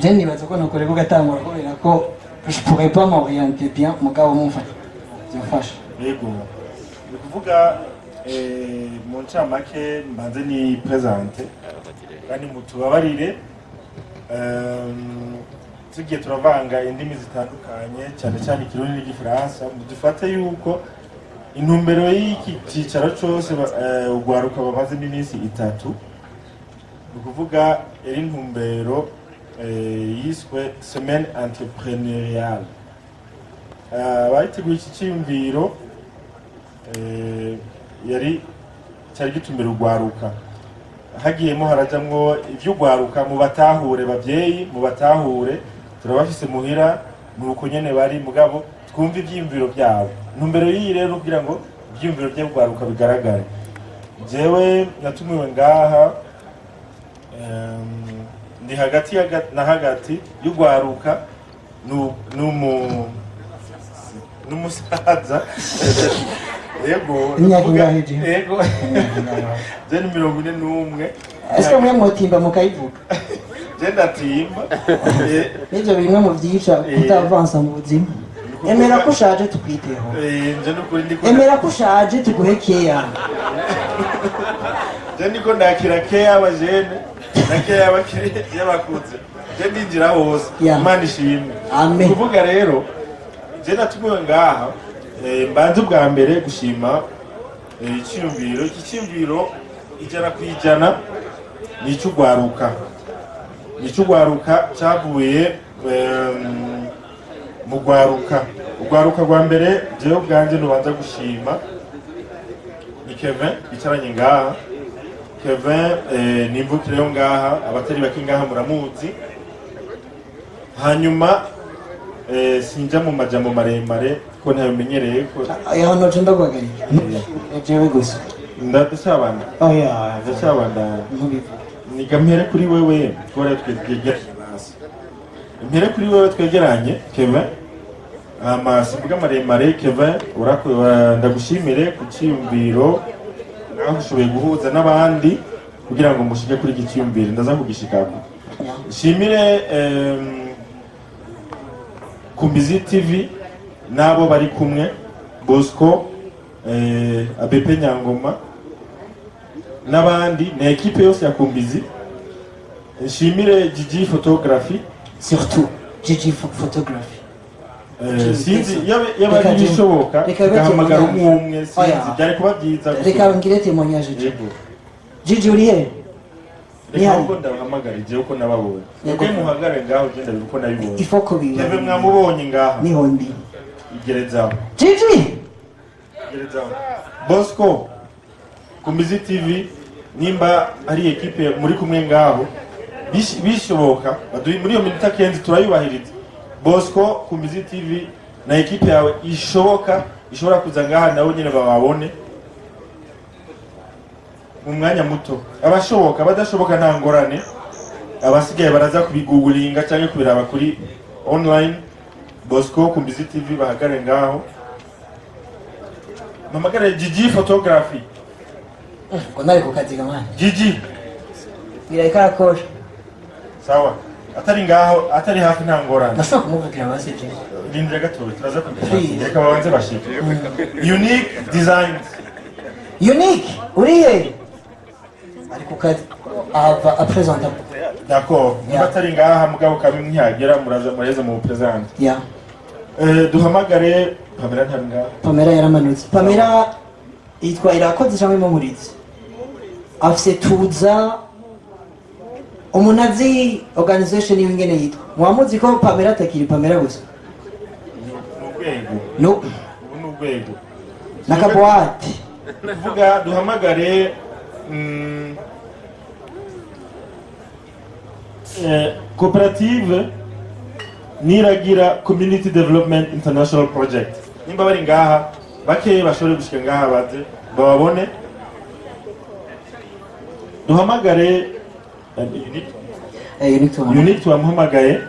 Je nibaza ko nokoreka ugatangura, kubera ko je pourrais pas m'orienter bien, mugabo mumfasha byofasha. Yego, ni ukuvuga mu ncamake mbanze ni présente kandi mutubabarire, tugiye turavanga indimi zitandukanye, cyane cyane Ikirundi n'Igifaransa. Mudufate yuko intumbero y'iki cyicaro cyose urwaruka bamazemo iminsi 3, ni ukuvuga yari intumbero yiswe semaine entrepreneuriale. Abayiteguye iki cyiyumviro, yari cyari gitumbera urwaruka, hagiyemo harajamwo ivy'urwaruka. Mu batahure bavyeyi, mu batahure turabafise muhira, nuko nyene bari, mugabo twumve ivyiyumviro byabo. Intumbero y'iyi rero kugira ngo ivyiyumviro by'urwaruka bigaragare. Jewe natumiwe ngaha, ndi hagati na hagati y'urwaruka n'umusaza. Yego. Imyaka ingahe, Jim? Yego, je ni 41. Ese mwe mwotimba mukayivuga? Je ndatimba. Nivyo bimwe mu vyica kutavansa mu buzima. Emera ko ushaje tukwiteho. Nje nukuri ndiko Emera ko ushaje tuguhe keya. Je ndiko ndakira keya y'abajene na keya y'abakiri, y'abakuze. Je ndinjira hose. Imana ishimwe. Amen. Kuvuga rero, je natumiwe ngaha, mbanze ubwa mbere gushima iciyumviro. Iki ciyumviro 100% ni icy'urwaruka, ni icy'urwaruka cyavuye mu rwaruka. Urwaruka rwa mbere jewe ubwanjye nubanza gushima ni Kevin yicaranye ngaha. Kevin ni imvukire yo ngaha, abatari bake ngaha muramuzi. Hanyuma sinja mu majambo maremare ko ntabimenyereye ko. Aho noce ndaguhagarika jewe gusa. Ndacabana. Oya. Ndacabandanya. Ntubivuge. Niga mpere kuri wewe kubera twegeranye, basi mpere kuri wewe twegeranye Kevin. Ama simvuga maremare. Kevin, ndagushimire ku cyiyumviro naho ushoboye guhuza n'abandi kugira ngo mushike kuri iki cyiyumviro, ndaza kugishikako. Nshimire Kumbizi TV n'abo bari kumwe, Bosco, ABP Nyangoma n'abandi na équipe yose ya Kumbizi. Nshimire Gigi Photography. Surtout Gigi Photography. Sinzi yaba Reka ari bishoboka reka bibe tugahamagara témoignage. umwe umwe, sinzi. Oya. Byari kuba byiza gusa. Reka ngire témoignage Gigi. Yego. Gigi, uri he? Reka Nihari. ahubwo ndabahamagara igihe uko nababonye. Yego. Mwe muhagare ngaho, genda uko nabibonye. Ifo ko biba. Kevin mwamubonye ngaha. Niho ndi. Igerezaho. Gigi. Igerezaho. Bosco, Kumbizi TV, nimba ari équipe muri kumwe ngaho, bishoboka baduhe muri iyo minota kenzi turayubahiriza. Bosco, Kumbizi TV na équipe yawe ishoboka ishobora kuza ngaha nabo nyine bababone mu mwanya muto. Abashoboka, abadashoboka nta ngorane, abasigaye baraza kubigugulinga cyangwa kubiraba kuri online. Bosco, Kumbizi TV bahagare ngaho. Mpamagare Gigi Photography. Ngo nari ku kazi gamana. Gigi. Ngira karakora. Sawa, atari ngaho, atari hafi, nta ngorane. Ndashobora kumuvugira basi Gigi. Rindira gatoya, turaza kugira. Please. Reka babanze bashike. Unique Designs. Unique, uri he? Ari ku kazi, ava apresenta. D'accord, niba atari ngaha, mugabo kamwe ntihagera, muraza muraheza mu présente. Duhamagare Pamela, ntari ngaha. Pamela yaramanutse. Pamela yitwa Irakoze cyangwa Imuhurize, afise tuza umuntu azi organisation yiwe ingene yitwa. Mwamuzi ko Pamela atakiri Pamela gusa. Ni urwego. No. Ubu ni urwego. N'akaboîte. Kuvuga duhamagare koperative Niragira Community Development International Project, nimba bari ngaha bakeyi bashobore gushika ngaha baze bababone. Duhamagare Unique. Unique tuhamagare. Unique twamuhamagaye.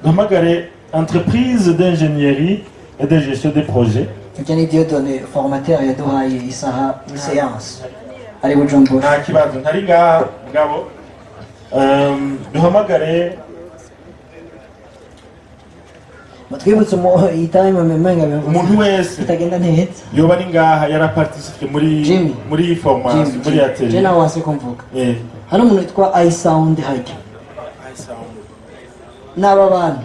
Duhamagare entreprise d'ingénierie et de gestion des projets. Ibyo ni Dieudonné, formateur yaduhaye isaha séance ari Bujumbura. Nta kibazo, ntari ngaha mugabo. Duhamagare Mutwibutse iyi time memenga. Umuntu wese bitagenda neza. yoba ari ngaha yaraparticipé muri Jimmy. muri formation, Jimmy, muri je atelier. Nawe wase kumvuga. Hari umuntu witwa iSound hajya n'aba bantu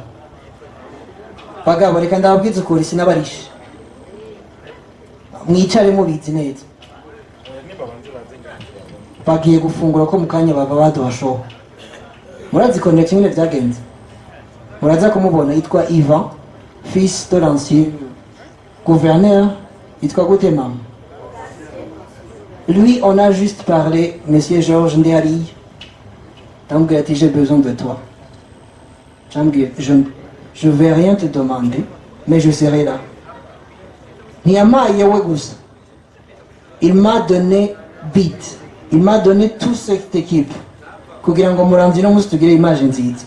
bagabo. Reka ndababwiza ukuri, sinabarishe, mwicare mubizi neza. Bagiye gufungura ko mu kanya baba baduha show. Murazi connection nyine byagenze, muraza kumubona. Yitwa Ivan, fils de l'ancien gouverneur. Yitwa gute, mama? Lui, on a juste parlé, monsieur Georges Ndehari. Ndamubwira ati: "J'ai besoin de toi." Ndamubwira: Je vais rien te demander, mais je serai là." Ntiyamaye we gusa, il m'a donné beat, il m'a donné toute cette équipe kugira ngo Muramvya uno munsi tugire image nziza.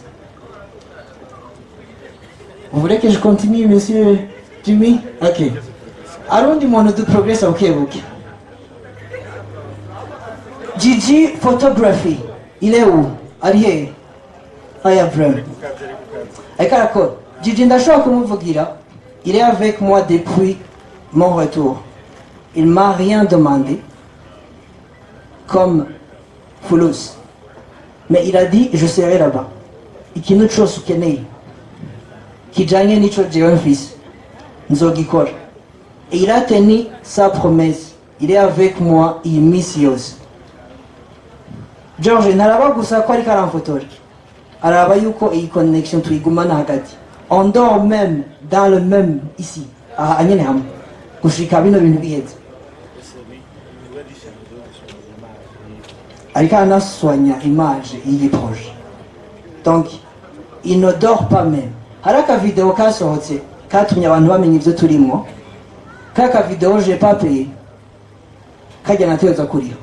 Vous voulez que je continue, monsieur Jimmy? Ok, arundi muntu du progress buke buke. Gigi Photography, il est où? Ari he? Aya vraiment ariko arakora. Gigi, ndashobora kumuvugira, il est avec moi depuis mon retour. Il m'a rien demandé comme fulus, mais il a dit: "Je serai là-bas, ikintu cyose ukeneye kijanye n'ico jewe mfise nzogikora." Et il a tenu sa promesse, il est avec moi iyi minsi yose. George ntaraba gusa ko ariko aramfotora, araba yuko iyi connection tuyigumana hagati. On dort même dans le même ici, aha nyene hamwe, gushika bino bintu biheze. Ariko aranaswanya image y'iyi projet, donc il ne dort pas même. Hari akavideo kasohotse katumye abantu bamenya ibyo turimo. Ka kavideo, j'ai pas payé, kajya nateza kuriho.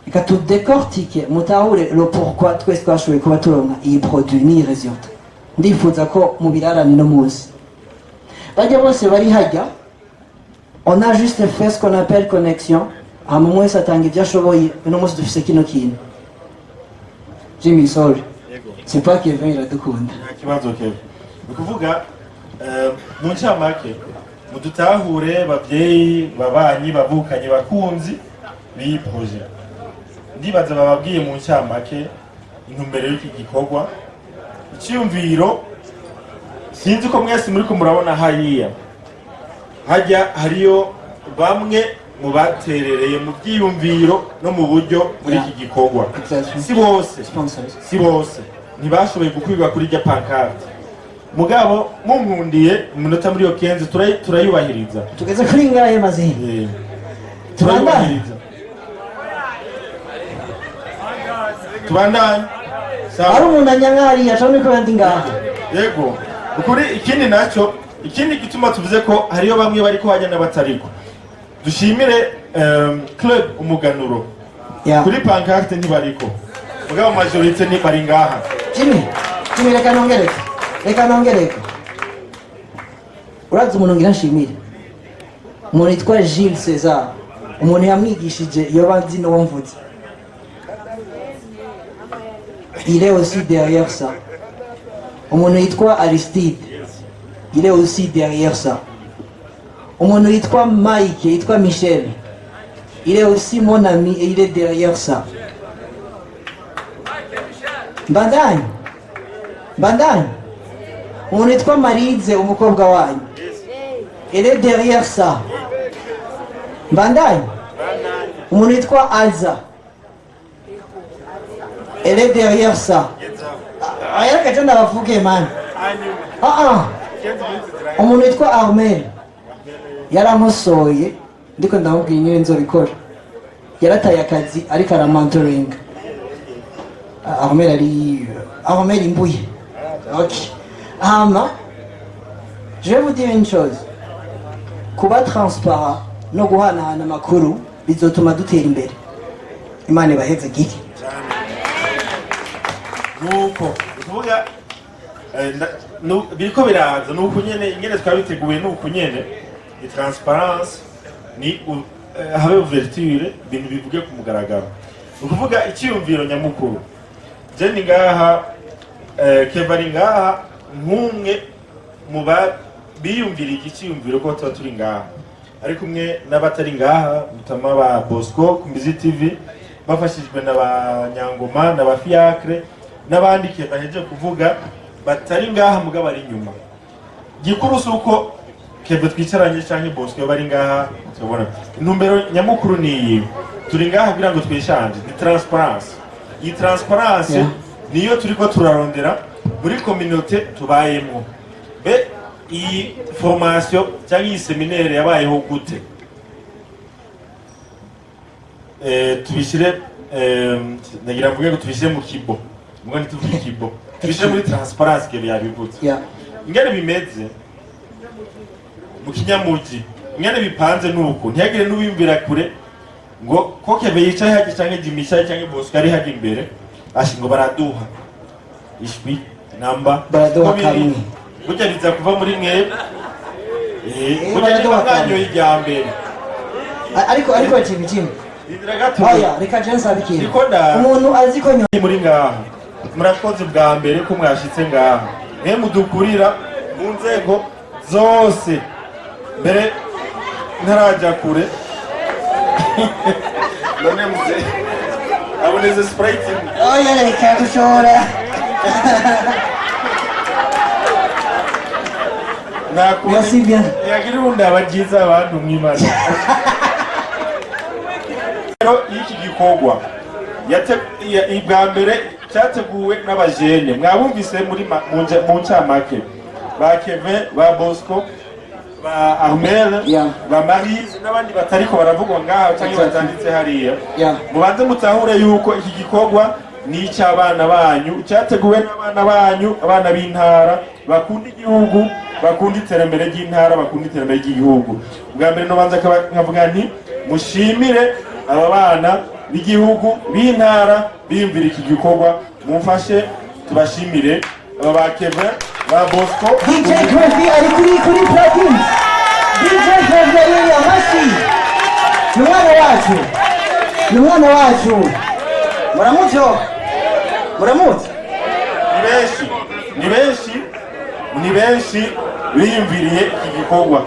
Reka tudécortique, mutahure le pourquoi twese twashoboye kuba turonka iyi produit n'iyi résultat. Ndifuza ko mubirarane no munsi bajya bose bari hajya. On a juste fait ce qu'on appelle connexion, hama umwe wese atanga ibyo ashoboye. Uno munsi dufise kino kintu. Jimmy, sorry, c'est pas Kevin Iradukunda. Nta kibazo, Kevin. Ni ukuvuga mu ncamake, mudutahure bavyeyi, babanyi, bavukanye, bakunzi b'iyi projet. Ndibaza bababwiye mu ncamake intumbero y'iki gikorwa, icyiyumviro. Sinzi ko mwese muriko murabona hariya hajya hariyo bamwe mu baterereye mu byiyumviro no mu buryo muri iki gikorwa. Si bose. Sponsors. Si bose, ntibashoboye gukwirwa kuri irya pancarte. Mugabo munkundiye iminota muri iyo 15 turayubahiriza. Tugeze kuri ngahe maze? Tubandanye? Turayubahiriza, tubandanye. Sawa. Hari umuntu anyangariye acamo ko yandi ngaha. Yego, ukuri. Ikindi nacyo, ikindi gituma tuvuze ko hariyo bamwe bariko hajya n'abatariko, dushimire club Umuganuro. Kuri pancarte ntibariko, mugabo majorité ni bari ngaha. Jimmy, Jimmy, reka nongereke, reka nongereke. Urazi umuntu ngira nshimire, umuntu yitwa Gilles César. Umuntu yamwigishije yoba nzi n'uwo mvuze. Il est aussi derrière ça. Umuntu yitwa Aristide, il est aussi derrière ça. Umuntu yitwa Mike, yitwa Michel, il est aussi mon ami et il est derrière ça. Mbandanye, mbandanye. Umuntu yitwa Marize, umukobwa wanyu, il est derrière ça. Mbandanye. Umuntu yitwa Aza, elle est derrière ça. Aya kaje ndabavuge man. Ah ah, umuntu yitwa Armel yarankosoye ndiko ndamubwira ingene nzobikora. Yarataye akazi ariko aramantoringa. Armel ari Armel Imbuye. Ok, hama je vais vous dire une chose: kuba transparent no guhanahana amakuru bizotuma dutera imbere. Imana ibaheze gike. Nuko ukuvuga biriko biraza nuko nyene ingene twabiteguye, nuko nyene ni transparence, ni habe ouverture, ibintu bivuge ku mugaragaro. Ni ukuvuga icyiyumviro nyamukuru, je ni ngaha, Keva ari ngaha nk'umwe. mu ba biyumvira igiciyumviro ko tuba turi ngaha, ari kumwe n'abatari ngaha, mutama ba Bosco ku Mbizi TV, bafashijwe na ba Nyangoma na ba Fiacre n'abandi ke baheje kuvuga batari ngaha mugabo ari inyuma. Gikuru si uko Keve twicaranye canke Bosco bari ngaha, turabona intumbero nyamukuru ni iyi: turi ngaha kugira ngo twishanje. Ni transparence. Iyi transparence niyo turiko turarondera muri communauté tubayemo. Be iyi formation cyangwa iyi séminaire yabayeho gute? Tubishyire, nagira mvuge ngo tubishyire mu kibo, mbwa ntituvuge ikibo, tubishyire muri transparence. Keve yabivutse ingene bimeze mu kinyamuji, ingene bipanze, nuko ntihagire n'uwiyumvira kure ngo ko Keve yicaye hajya canke Jimmy yicaye canke Bosco ari hajya imbere, ashi ngo baraduha ishwi namba. Baraduha Ko biri, kamwe. Burya biza kuva muri mwebwe. Burya Baraduha niba kamwe. mwanyoye irya mbere. Ariko Jimmy, Jimmy. Rindira gato. Oya, reka je nsaba ikintu. Ndiko Umuntu azi ko muri ngaha, murakoze bwa mbere ko mwashitse ngaha, mwe mudukurira mu nzego zose. Mbere ntarajya kure, none muze aboneze Sprite imwe. Oya, reka gushora. Merci bien. Yagira ubundi aba ryiza abantu mwimana. Rero y'iki gikorwa ibwa mbere cyateguwe n'abajene, mwabumvise muri mu ncamake, ba Kevin, ba Bosco, ba Armel, ba Marise n'abandi batariko baravugwa ngaha cyangwa batanditse hariya. Mubanze mutahure yuko iki gikorwa ni icy'abana banyu, cyateguwe n'abana banyu, abana b'intara bakunda igihugu, bakunda iterambere ry'intara, bakunda iterambere ry'igihugu. Bwa mbere nobanza nkavuga nti mushimire aba bana b'igihugu, b'intara, biyumvira iki gikorwa. Mumfashe tubashimire aba ba Kevin, ba Bosco. DJ Krevi ari kuri platine. DJ Krevi ari amashyi. Ni umwana wacu, ni umwana wacu. Muramutse, muramutse. Ni benshi, ni benshi, ni benshi biyumviriye iki gikorwa.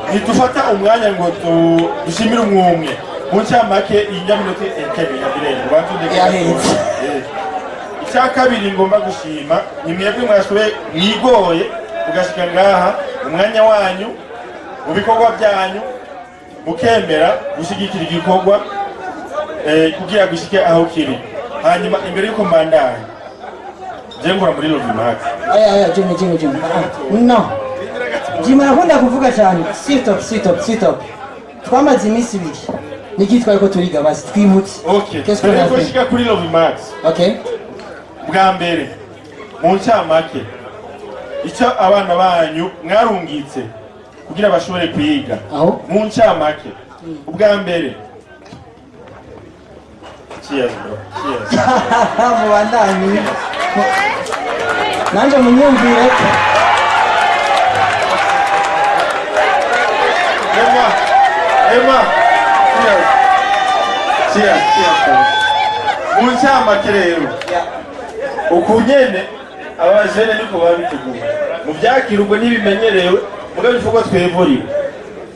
Ntidufata umwanya ngo dushimire umwumwe. Mu ncamake, iyi nyaminota ya kabiri yabirenga, ubanza undeke. Yahetse. Icya kabiri ngomba gushima ni mwebwe mwashoboye, mwigoye mugashika ngaha, umwanya wanyu mu bikorwa byanyu, mukemera gushyigikira igikorwa kugira gushike aho kiri. Hanyuma imbere y'uko mbandanya, je nkora muri Lovimax. Aya, aya, Jimmy, Jimmy, Jimmy. No, Jimmy arakunda kuvuga cyane. Sit up, sit up, sit up. Twamaze iminsi 2, niki twari ko turiga? Basi twibutse. Okay. Qu'est-ce qu'on Mbere a y'uko fait? nshika kuri Lovimax, bwa mbere mu ncamake, icyo abana banyu mwarungitse kugira bashobore kwiga, Aho. mu ncamake, ubwa mbere, cheers bro, cheers. Mubandanye nanje munyumvire. Emma, Emma, cheers, cheers, cheers bro. Mu ncamake rero, uku nyene aba bajene niko babiteguye mu byakirwa ntibimenyerewe, mugabo ibikorwa twevuriwe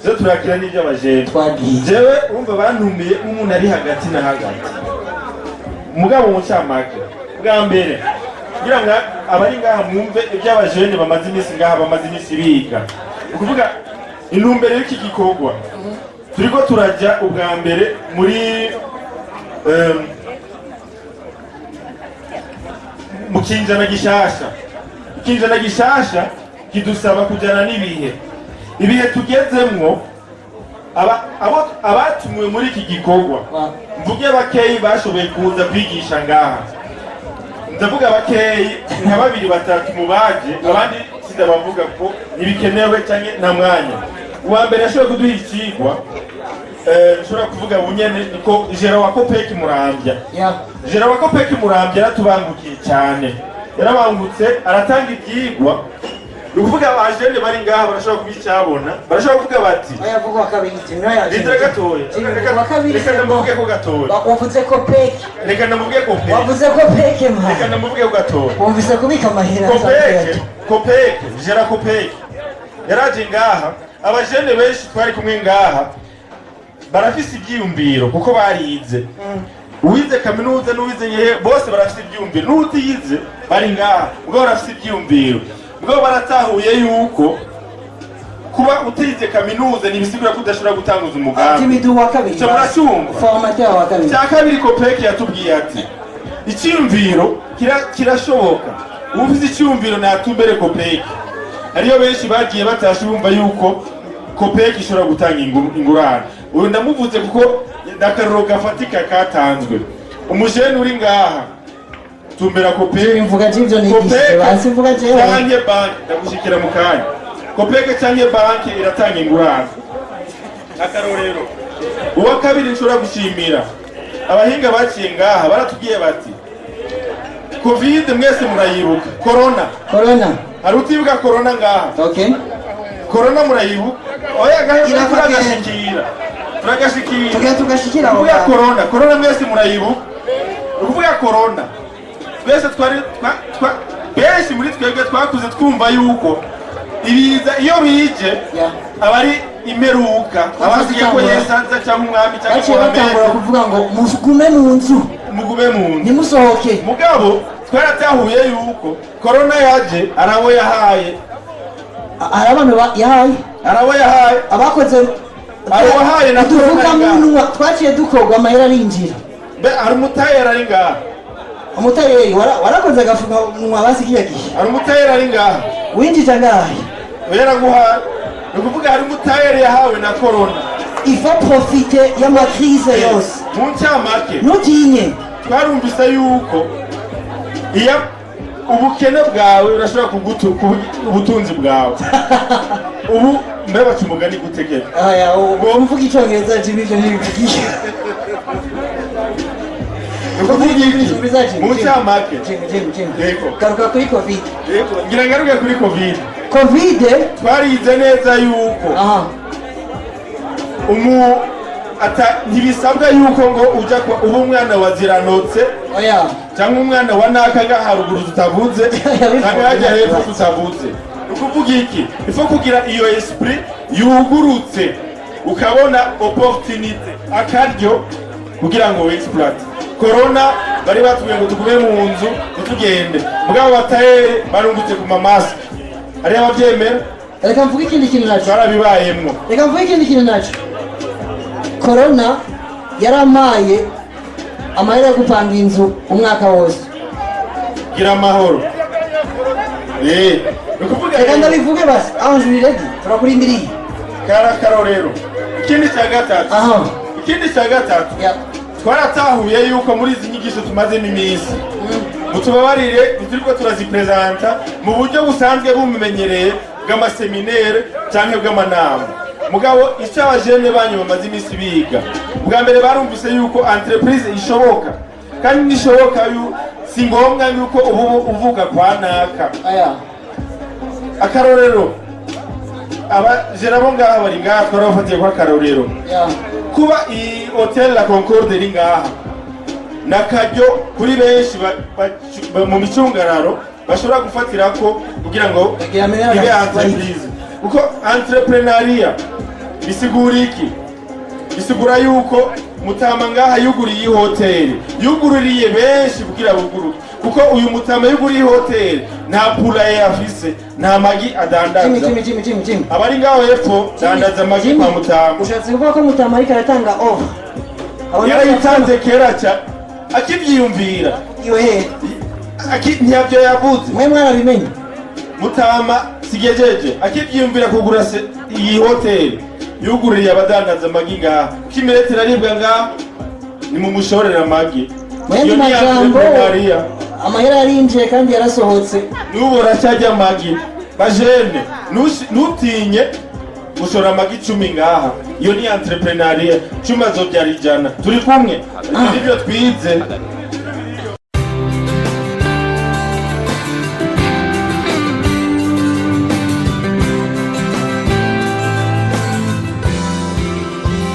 zo turakira n'iby'abajene. Twagiye. Jewe urumva bantumiye nk'umuntu ari hagati na hagati, mugabo mu ncamake, bwa mbere kugira ngo abari ngaha mwumve iby'abajene bamaze iminsi ngaha, bamaze iminsi biga, ni ukuvuga intumbero y'iki gikorwa, turiko turajya ubwa mbere muri mu kinjana gishasha. Ikinjana gishasha kidusaba kujyana n'ibihe. Ibihe tugezemwo, abatumiwe muri iki gikorwa, mvuge bakeyi bashoboye kuza kwigisha ngaha, ndavuga bakeyi nka babiri batatu mu baje, abandi sindabavuga ko ntibikenewe cyangwa nta mwanya. Uwa mbere yashoboye kuduha ikigwa, nshobora kuvuga bunyene, niko gérant wa Copec Muramvya. Gérant wa Copec Muramvya yaratubangukiye cyane, yarabangutse aratanga ibyigwa. Ni ukuvuga abajene bari ngaha barashobora kuba icyabona, barashobora kuvuga bati Oya, vuga wa kabiri, Jimmy, oya, Jimmy. Rindira gatoya. Jimmy, wa kabiri. Reka ndamuvuge ko gatoya. Wavuze ko peke. Reka ndamuvuge ko pe. Wavuze ko peke, Reka man. ndamuvuge ko gatoya. Wumvise kubika amahera. COOPEC, COOPEC, jera COOPEC yaraje ngaha. Abajene benshi twari kumwe ngaha barafise ivyiyumviro kuko barize. Uwize kaminuza n'uwize yehe bose barafise ivyiyumviro, n'utiyize bari ngaha ubwo barafise ivyiyumviro. Ubwo baratahuye yuko kuba utize kaminuza ntibisigura ko udashobora gutanguza umugambi. Jimmy, du wa kabiri. Icyo muracyumva? Formateur wa kabiri. Cya kabiri, COOPEC yatubwiye ati icyiyumviro kirashoboka, ufite icyiyumviro natumbere COOPEC. Hariyo benshi bagiye batashe bumva yuko COOPEC ishobora gutanga ingurane. Uyu ndamuvuze kuko ni akarorero gafatika katanzwe. Umujene uri ngaha, tumbera COOPEC. Mvuga je ivyo nigishije. COOPEC Basi mvuga jewe. Canke banki, ndagushikira mu kanya. COOPEC canke banki iratanga ingurane. Akarorero uwa kabiri nshobora gushimira, abahinga baciye ngaha baratubwiye bati Covid mwese murayibuka, corona. Corona. Hari utibuka corona ngaha? Okay. Corona murayibuka? Oya gahe. Irafata. Turagashikira, turagashikira. Tugira tugashikira aho Ukuvuga ngaho. corona, corona mwese murayibuka. Ni ukuvuga corona twese twari benshi muri twebwe twakuze twumva yuko ibiza iyo bije aba ari imperuka, abasigaye ko Yesu aza cyangwa umwami cyangwa Baciye batangura Muhammed. kuvuga ngo mugume mu nzu. Mugume mu nzu. Ntimusohoke. Mugabo twaratahuye yuko corona yaje arabo yahaye. Hari abantu yahaye. Arabo yahaye. Abakoze. Abo wahaye na udufuka corona ngaha. munwa twaciye dukorwa, amahera arinjira. Be hari umutayeri ari ngaha? Umutayeri warakoze agafuka munwa basi kiya gihe. Hari umutayeri ari ngaha? Winjije angahe? Yaraguhaye. Ni ukuvuga hari umutayeri yahawe na corona. Il faut profiter y'ama crise yose. Mu ncamake, Ntutinye. twarumvise yuko iyo ubukene bwawe urashobora kugutu ubutunzi bwawe. Ubu mbe baca umugani gutegeka? Aya, ubu mvuga icyongereza, Jimmy, ibyo ntibivugiye. Ni ukuvuga iki mu ncamake? Jimmy, Jimmy, Jimmy. Yego. Garuka kuri Covid. Yego, ngira ngaruke kuri Covid. Covid. Twarize neza yuko umu ata ntibisabwa yuko ngo uja kwa uba umwana wa ziranotse Oya. cyangwa umwana wa naka ngaha haruguru tutavuze, cyangwa hajya hepfo tutavuze. Ni ukuvuga iki? Ifo kugira iyo esprit yugurutse, ukabona opportunité, akaryo kugira ngo exploite. Corona bari batubwiye ngo tugume mu nzu ntitugende, mugabo batayere barungutse ku ma masques. Hariyo ababyemera. Reka mvuge ikindi kintu naco. Twarabibayemwo. Reka mvuge ikindi kintu naco. Corona yarampaye amahera yo gupanga inzu umwaka wose. Gira amahoro. Ni ukuvuga Reka ndabivuge basi. Ange, uri ready? Turakurindiriye. Kari akarorero. Ikindi cya gatatu, ikindi cya gatatu, twaratahuye yuko muri izi nyigisho tumazemo iminsi, mutubabarire, ntituriko turaziprezanta mu buryo busanzwe bumenyereye bw'ama séminaire canke bw'amanama. Mugabo icyo abajene banyu bamaze iminsi biga, bwa mbere barumvise yuko entreprise ishoboka, kandi nishoboka si ngombwa yuko ubu uvuka kwa naka. Aya. Akarorero, abajene bo ngaha bari ngaha twarabafatiye ko akarorero. Kuba iyi hotel La Concorde iri ngaha nakaryo kuri benshi mu micungararo bashobora gufatirako kugira ngo Bagira amahera. Ibe entreprise, kuko entrepreneuriat bisigura iki? Bisigura yuko mutama ngaha yuguriye iyi hoteli, yugururiye benshi kugira buguruke, kuko uyu mutama yuguriye hoteli nta poulailler afise, nta magi adandaza. Jimmy, Jimmy, Jimmy, Jimmy, Jimmy. Abari ngaho hepfo dandaza amagi Jimmy, kwa mutama. Ushatse kuvuga ko mutama ariko aratanga offer? Abona. Yarayitanze kera ca akivyiyumvira. Iwe he? Ntiyavyo yavuze. Mwe mwarabimenye. Mutama sigejeje akivyiyumvira kugura iyi hoteli, yugururiye abadandaza amagi ngaha, kuko imirete iraribwa ngaha, nimumushorera amagi. Mu yandi Iyo ni majambo, entrepreneuriat. amahera yarinjiye kandi yarasohotse. N'ubu uracyarya amagi. Bajene, ntutinye gushora amagi 10 ngaha. Iyo ni entrepreneuriat. 10 azobyara 100. Turi kumwe? Ibyo nivyo twize.